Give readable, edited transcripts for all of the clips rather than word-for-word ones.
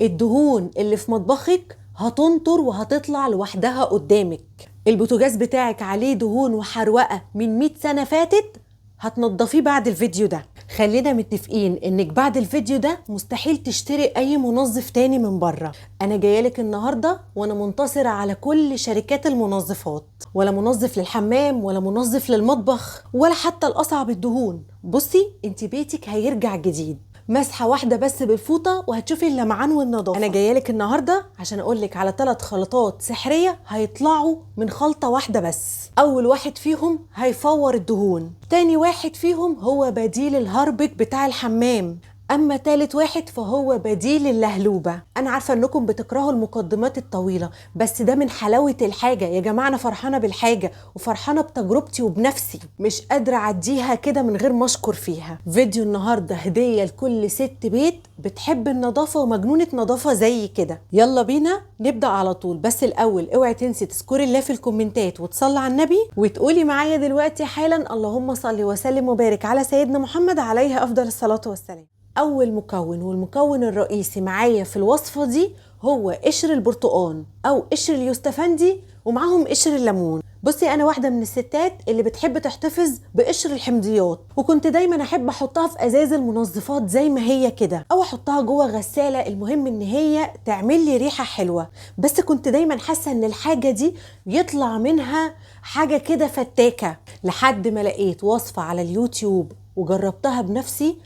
الدهون اللي في مطبخك هتنطر وهتطلع لوحدها قدامك. البوتاجاز بتاعك عليه دهون وحروقة من 100 سنة فاتت، هتنضفيه بعد الفيديو ده. خلينا متفقين انك بعد الفيديو ده مستحيل تشتري اي منظف تاني من بره. انا جايلك النهارده وانا منتصره على كل شركات المنظفات، ولا منظف للحمام ولا منظف للمطبخ ولا حتى الاصعب الدهون. بصي، انت بيتك هيرجع جديد، مسحه واحدة بس بالفوطه وهتشوفي اللمعان والنظافة. انا جاية لك النهارده عشان اقول لك على 3 خلطات سحريه هيطلعوا من خلطه واحدة بس. اول واحد فيهم هيفور الدهون، تاني واحد فيهم هو بديل الهاربك بتاع الحمام، اما تالت واحد فهو بديل اللهلوبه. انا عارفه انكم بتكرهوا المقدمات الطويلة، بس ده من حلاوة الحاجة يا جماعة. انا فرحانة بالحاجة وفرحانه بتجربتي وبنفسي، مش قادرة اعديها كده من غير ما اشكر فيها. فيديو النهارده هديه لكل ست بيت بتحب النظافة ومجنونه نظافة زي كده. يلا بينا نبدا على طول، بس الاول اوعي تنسي تذكري الله في الكومنتات وتصلي على النبي وتقولي معايا دلوقتي حالا اللهم صل وسلم وبارك على سيدنا محمد عليه افضل الصلاة والسلام. اول مكون والمكون الرئيسي معايا في الوصفة دي هو قشر البرتقان او قشر اليوستفندي ومعاهم قشر الليمون. بصي، انا واحدة من الستات اللي بتحب تحتفظ بقشر الحمضيات، وكنت دايما احب احطها في ازاز المنظفات زي ما هي كده، او احطها جوه غسالة، المهم ان هي تعمل لي ريحه حلوة. بس كنت دايما حاسه ان الحاجة دي يطلع منها حاجة كده فتاكة، لحد ما لقيت وصفه على اليوتيوب وجربتها بنفسي،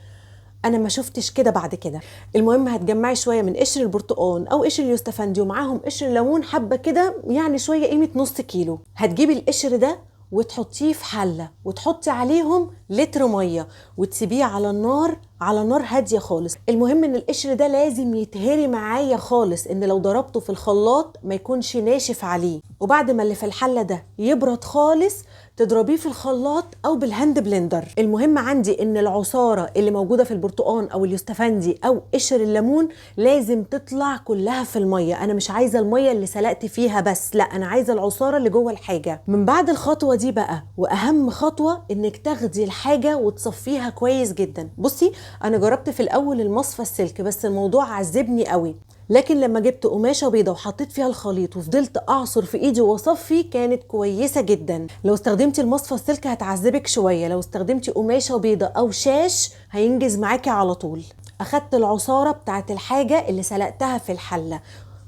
انا ما شفتش كده بعد كده. المهم هتجمعي شوية من قشر البرتقان او قشر اليوستفندي ومعاهم قشر الليمون، حبه كده يعني شوية قيمة نص كيلو. هتجيبي القشر ده وتحطيه في حله وتحطي عليهم لتر مية وتسيبيه على النار، على نار هادية خالص. المهم ان القشر ده لازم يتهري معايا خالص، ان لو ضربته في الخلاط ما يكونش ناشف عليه. وبعد ما اللي في الحلة ده يبرد خالص تضربيه في الخلاط او بال hand blender. المهم عندي ان العصاره اللي موجودة في البرتقان او اليوستفندي او قشر الليمون لازم تطلع كلها في المية. انا مش عايزه المية اللي سلقت فيها بس، لا، انا عايزه العصاره اللي جوه الحاجة. من بعد الخطوة دي بقى، واهم خطوة، انك تاخدي الحاجة وتصفيها كويس جدا. بصي، انا جربت في الاول المصفى السلك بس الموضوع عذبني قوي، لكن لما جبت قماشة بيضة وحطيت فيها الخليط وفضلت اعصر في ايدي واصفي كانت كويسة جدا. لو استخدمتي المصفى السلك هتعذبك شوية، لو استخدمتي قماشة بيضة او شاش هينجز معاكي على طول. اخدت العصاره بتاعت الحاجة اللي سلقتها في الحلة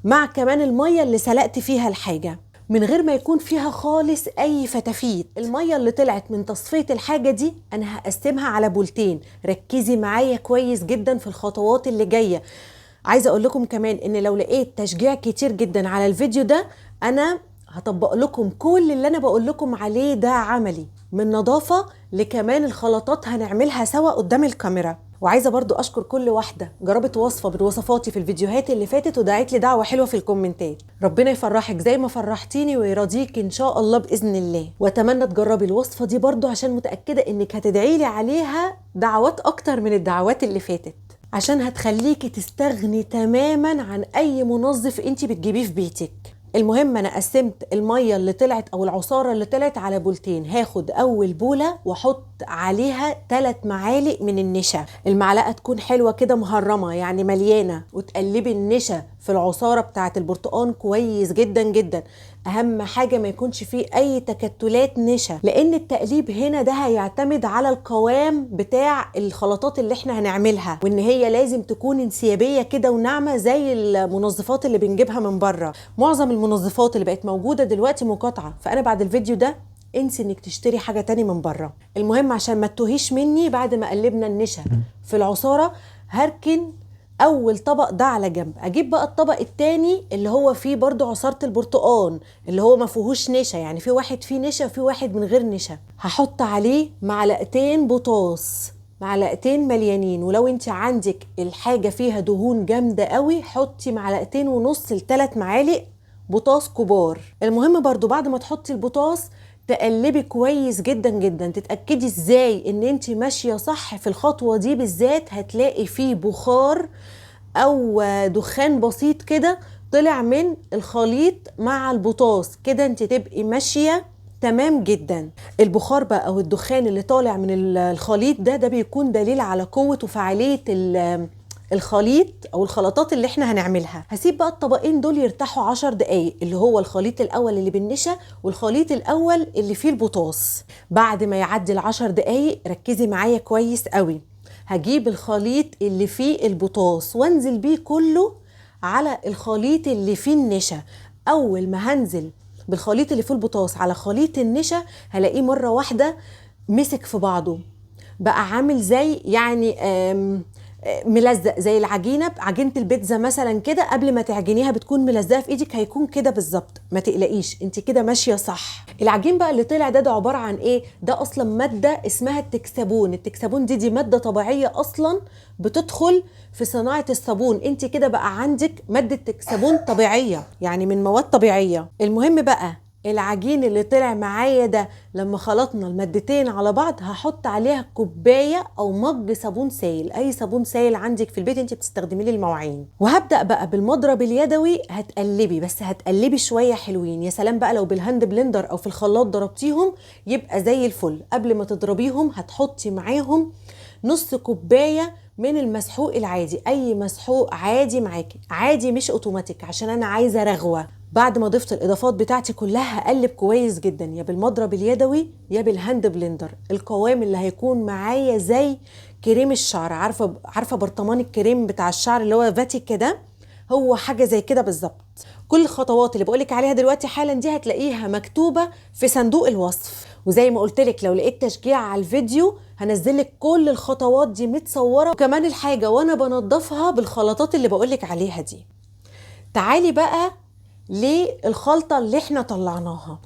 مع كمان المية اللي سلقت فيها الحاجة من غير ما يكون فيها خالص اي فتافيت. المية اللي طلعت من تصفية الحاجة دي انا هقسمها على بولتين. ركزي معايا كويس جدا في الخطوات اللي جاية. عايزه اقول لكم كمان ان لو لقيت تشجيع كتير جدا على الفيديو ده انا هطبق لكم كل اللي انا بقول لكم عليه ده عملي، من نظافة لكمان الخلطات هنعملها سوا قدام الكاميرا. وعايزه برضو اشكر كل واحدة جربت وصفه من وصفاتي في الفيديوهات اللي فاتت ودعت لي دعوه حلوة في الكومنتات. ربنا يفرحك زي ما فرحتيني ويرضيك ان شاء الله باذن الله. واتمنى تجربي الوصفة دي برضو عشان متاكدة انك هتدعي لي عليها دعوات اكتر من الدعوات اللي فاتت، عشان هتخليكي تستغني تماما عن اي منظف انت بتجيبيه في بيتك. المهم انا قسمت المية اللي طلعت او العصاره اللي طلعت على بولتين. هاخد اول بوله واحط عليها 3 معالق من النشا، المعلقة تكون حلوة كده مهرمه يعني مليانة، وتقلبي النشا في العصاره بتاعه البرتقان كويس جدا جدا. اهم حاجة ما يكونش فيه اي تكتلات نشا، لان التقليب هنا ده هيعتمد على القوام بتاع الخلطات اللي احنا هنعملها، وان هي لازم تكون انسيابيه كده وناعمه زي المنظفات اللي بنجيبها من بره. معظم المنظفات اللي بقت موجودة دلوقتي مقاطعه، فانا بعد الفيديو ده انسي انك تشتري حاجة تاني من بره. المهم عشان ما تتوهيش مني، بعد ما قلبنا النشا في العصاره هركن اول طبق ده على جنب. اجيب بقى الطبق التاني اللي هو فيه برضو عصارة البرتقان اللي هو ما فيهوش نشا، يعني في واحد فيه نشا وفي واحد من غير نشا. هحط عليه معلقتين بطاس، معلقتين مليانين، ولو انت عندك الحاجة فيها دهون جامدة قوي حطي 2.5 ل3 معالق بطاس كبار. المهم برضو بعد ما تحطي البطاس تقلبي كويس جدا جدا، تتأكدي ازاي ان انت ماشية صح في الخطوة دي بالذات. هتلاقي فيه بخار او دخان بسيط كده طلع من الخليط مع البطاس، كده انت تبقي ماشية تمام جدا. البخار بقى او الدخان اللي طالع من الخليط ده بيكون دليل على قوة وفعالية الخليط او الخلطات اللي احنا هنعملها. هسيب بقى الطبقين دول يرتاحوا 10 دقايق، اللي هو الخليط الاول اللي بالنشا والخليط الاول اللي فيه البوتاص. بعد ما يعدي ال10 دقايق ركزي معايا كويس قوي، هجيب الخليط اللي فيه البوتاص وانزل بيه كله على الخليط اللي فيه النشا. اول ما هنزل بالخليط اللي فيه البوتاص على خليط النشا هلاقيه مرة واحدة مسك في بعضه، بقى عامل زي يعني ملزق زي العجينة، عجينه البيتزا مثلا كده قبل ما تعجنيها بتكون ملزقه في ايدك، هيكون كده بالظبط. ما تقلقيش انت كده ماشية صح. العجين بقى اللي طلع ده عبارة عن ايه؟ ده اصلا مادة اسمها التكسابون. التكسابون دي مادة طبيعية اصلا بتدخل في صناعة الصابون. انت كده بقى عندك مادة تكسابون طبيعية، يعني من مواد طبيعية. المهم بقى العجين اللي طلع معايا ده لما خلطنا المادتين على بعض هحط عليها كوباية او مج صابون سايل، اي صابون سايل عندك في البيت انت بتستخدميه للمواعين. وهبدا بقى بالمضرب اليدوي، هتقلبي بس هتقلبي شوية حلوين. يا سلام بقى لو بال hand blender او في الخلاط ضربتيهم يبقى زي الفل. قبل ما تضربيهم هتحطي معاهم نص كوباية من المسحوق العادي، اي مسحوق عادي معاكي، عادي مش اوتوماتيك عشان انا عايزه رغوه. بعد ما ضفت الاضافات بتاعتي كلها هقلب كويس جدا، يا بالمضرب اليدوي يا بال hand blender. القوام اللي هيكون معايا زي كريم الشعر، عارفه برطمان الكريم بتاع الشعر اللي هو فاتيكا ده، هو حاجة زي كده بالظبط. كل الخطوات اللي بقولك عليها دلوقتي حالا دي هتلاقيها مكتوبة في صندوق الوصف. وزي ما قلتلك لو لقيت تشجيع على الفيديو هنزلك كل الخطوات دي متصورة، وكمان الحاجة وانا بنضفها بالخلطات اللي بقولك عليها دي. تعالي بقى للخلطه اللي احنا طلعناها.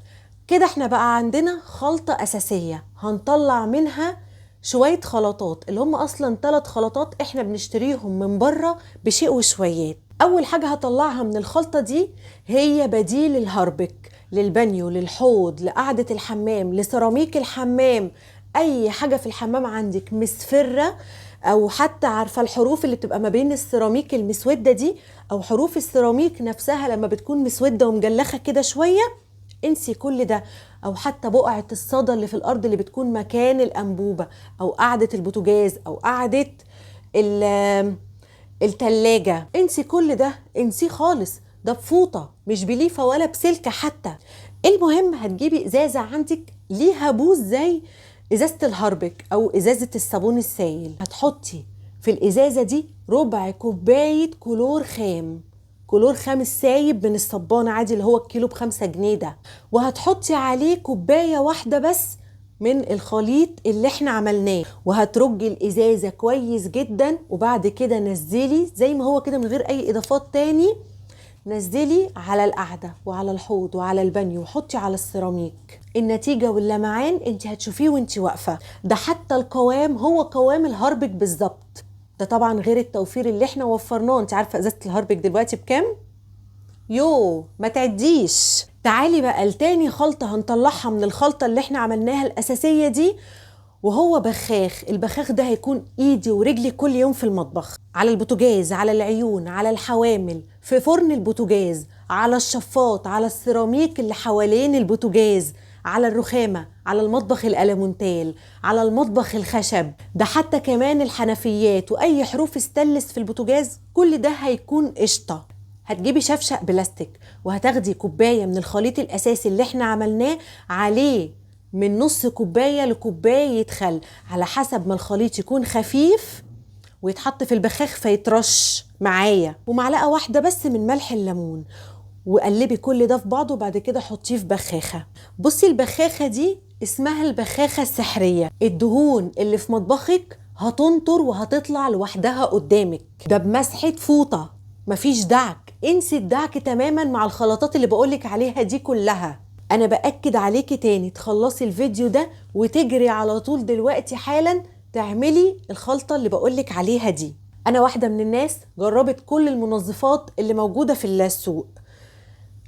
كده احنا بقى عندنا خلطه اساسية هنطلع منها شوية خلطات، اللي هم اصلا 3 خلطات احنا بنشتريهم من بره بشيء وشويات. اول حاجة هطلعها من الخلطة دي هي بديل الهاربك للبانيو، للحوض، لقعده الحمام، لسيراميك الحمام، اي حاجة في الحمام عندك مسفرة، او حتى عارفه الحروف اللي بتبقى ما بين السيراميك المسوده دي، او حروف السيراميك نفسها لما بتكون مسودة ومجلخه كده شوية، انسي كل ده. او حتى بقعة الصدى اللي في الارض اللي بتكون مكان الانبوبة، او قعدة البوتاجاز، او قعدة التلاجة، انسي كل ده، انسيه خالص. ده بفوطه مش بليفه ولا بسلكه حتى. المهم هتجيبي ازازة عندك ليها بوز زي ازازة الهاربك او ازازة الصابون السائل، هتحطي في الازازه دي ربع كوباية كلور خام، كلور خام السايب من الصبان عادي اللي هو الكيلو ب5 جنيه ده، وهتحطي عليه كوباية واحدة بس من الخليط اللي احنا عملناه، وهترجي الازازه كويس جدا. وبعد كده نزلي زي ما هو كده من غير اي اضافات تاني، نزلي على القعدة وعلى الحوض وعلى البانيو، وحطي على السيراميك. النتيجة واللمعان انت هتشوفيه وانت واقفة. ده حتى القوام هو قوام الهاربك بالظبط. ده طبعا غير التوفير اللي احنا وفرناه. انت عارفه ازازة الهاربك دلوقتي بكام؟ يو ما تعديش. تعالي بقى لتاني خلطه هنطلعها من الخلطة اللي احنا عملناها الاساسية دي، وهو بخاخ. البخاخ ده هيكون ايدي ورجلي كل يوم في المطبخ، على البوتاجاز، على العيون، على الحوامل، في فرن البوتاجاز، على الشفاط، على السيراميك اللي حوالين البوتاجاز، على الرخامة، على المطبخ الألمونتال، على المطبخ الخشب، ده حتى كمان الحنفيات وأي حروف استانلس في البوتاجاز، كل ده هيكون قشطة. هتجيبي شفشق بلاستيك وهتاخدي كوباية من الخليط الأساسي اللي احنا عملناه، عليه من نص كوباية لكوباية خل على حسب ما الخليط يكون خفيف ويتحط في البخاخ فيترش معايا، ومعلقة واحدة بس من ملح الليمون، وقلبي كل ده في بعضه. وبعد كده حطيه في بخاخة. بصي البخاخة دي اسمها البخاخة السحرية. الدهون اللي في مطبخك هتنطر وهتطلع لوحدها قدامك، ده بمسحة فوطة، مفيش دعك، انسي الدعك تماما مع الخلطات اللي بقولك عليها دي كلها. انا باكد عليكي تاني تخلصي الفيديو ده وتجري على طول دلوقتي حالا تعملي الخلطة اللي بقولك عليها دي. انا واحدة من الناس جربت كل المنظفات اللي موجودة في السوق،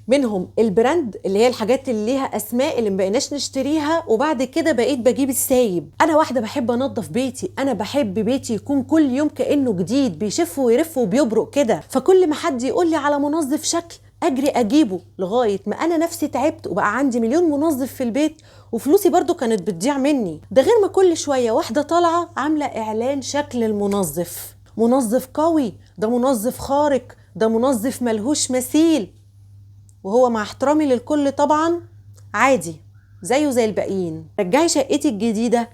منهم ال brand اللي هي الحاجات اللي ليها اسماء اللي مبقيناش نشتريها، وبعد كده بقيت بجيب السايب. انا واحدة بحب انظف بيتي، انا بحب بيتي يكون كل يوم كانه جديد، بيشف ويرف وبيبرق كده. فكل ما حد يقول لي على منظف شكل اجري اجيبه، لغاية ما انا نفسي تعبت وبقى عندي مليون منظف في البيت، وفلوسي برضو كانت بتضيع مني. ده غير ما كل شوية واحدة طالعه عامله اعلان شكل المنظف. منظف قوي، ده منظف خارق، ده منظف ملهوش مثيل، وهو مع احترامي للكل طبعا عادي زيه زي الباقيين. رجعي شقتك الجديدة،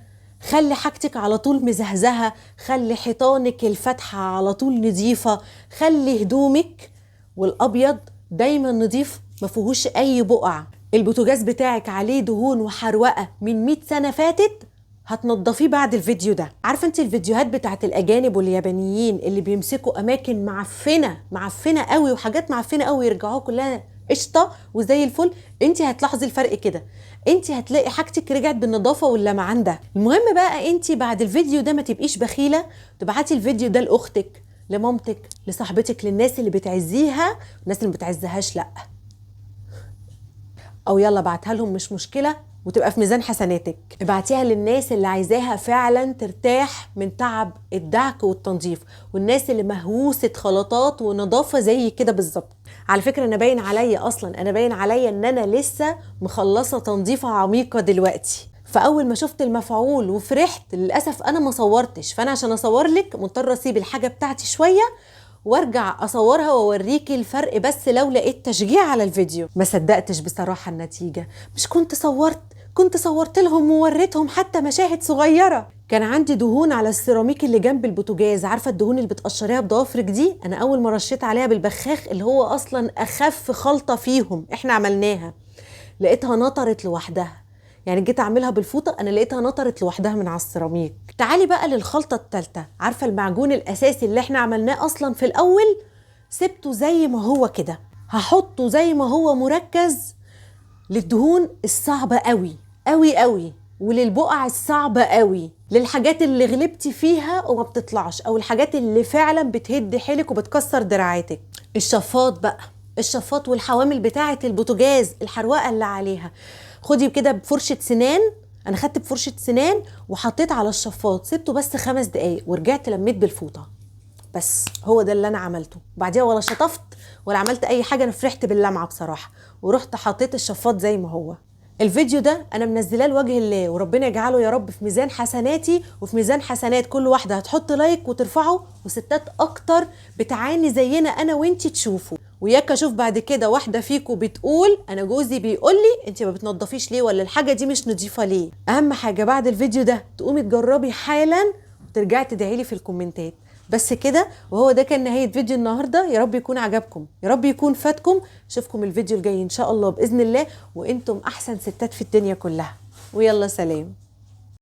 خلي حاجتك على طول مزهزهة، خلي حيطانك الفاتحة على طول نظيفة، خلي هدومك والأبيض دايما نظيف ما فيهوش أي بقع. البوتاجاز بتاعك عليه دهون وحروقة من 100 سنة فاتت، هتنضفيه بعد الفيديو ده. عارفه انت الفيديوهات بتاعت الاجانب واليابانيين اللي بيمسكوا اماكن معفنه معفنه قوي وحاجات معفنه قوي يرجعوها كلها قشطه وزي الفل؟ انت هتلاحظي الفرق كده، انت هتلاقي حاجتك رجعت بالنظافة واللمعان ده. المهم بقى انت بعد الفيديو ده ما تبقيش بخيله، تبعتي الفيديو ده لاختك، لمامتك، لصاحبتك، للناس اللي بتعزيها، الناس اللي ما بتعزهاش لا، او يلا بعتها لهم مش مشكلة وتبقى في ميزان حسناتك. ابعتيها للناس اللي عايزاها فعلا ترتاح من تعب الدعك والتنظيف، والناس اللي مهووسة خلطات ونظافة زي كده بالظبط. على فكرة انا باين عليا اصلا، انا باين عليا ان انا لسه مخلصة تنظيفة عميقة دلوقتي، فاول ما شفت المفعول وفرحت، للاسف انا ما صورتش، فانا عشان اصور لك مضطرة اسيب الحاجة بتاعتي شوية وارجع اصورها واوريكي الفرق، بس لو لقيت تشجيع على الفيديو. ما صدقتش بصراحة النتيجة، مش كنت صورت، كنت صورت لهم ووريتهم حتى مشاهد صغيرة. كان عندي دهون على السيراميك اللي جنب البوتاجاز، عارفة الدهون اللي بتقشريها بضوافرك دي؟ انا اول ما رشيت عليها بالبخاخ اللي هو اصلا اخف خلطة فيهم احنا عملناها، لقيتها نطرت لوحدها. يعني جيت اعملها بالفوطة انا لقيتها نطرت لوحدها من على السيراميك. تعالي بقى للخلطة التالتة. عارفة المعجون الاساسي اللي احنا عملناه اصلا في الاول؟ سبته زي ما هو كده، هحطه زي ما هو مركز للدهون الصعبة قوي قوي قوي، وللبقع الصعبة قوي، للحاجات اللي غلبتي فيها وما بتطلعش، او الحاجات اللي فعلا بتهد حيلك وبتكسر دراعاتك. الشفاط بقى، الشفاط والحوامل بتاعة البوتاجاز، الحروقة اللي عليها، خدي كده بفرشة سنان، انا خدت بفرشة سنان وحطيت على الشفاط، سبته بس 5 دقايق ورجعت لميت بالفوطة، بس هو ده اللي انا عملته. بعديها ولا شطفت ولا عملت اي حاجة، انا فرحت باللمعة بصراحة ورحت حطيت الشفاط زي ما هو. الفيديو ده انا منزلاه لوجه الله، وربنا يجعله يا رب في ميزان حسناتي وفي ميزان حسنات كل واحدة هتحط لايك وترفعه، وستات اكتر بتعاني زينا انا وانتي تشوفه. وياك اشوف بعد كده واحدة فيكو بتقول انا جوزي بيقول لي انتي ما بتنضفيش ليه، ولا الحاجة دي مش نظيفة ليه. اهم حاجة بعد الفيديو ده تقومي تجربي حالا وترجعي تدعي لي في الكومنتات. بس كده، وهو ده كان نهاية فيديو النهاردة. يا رب يكون عجبكم، يا رب يكون فاتكم. اشوفكم الفيديو الجاي ان شاء الله بإذن الله، وانتم احسن ستات في الدنيا كلها. ويلا سلام.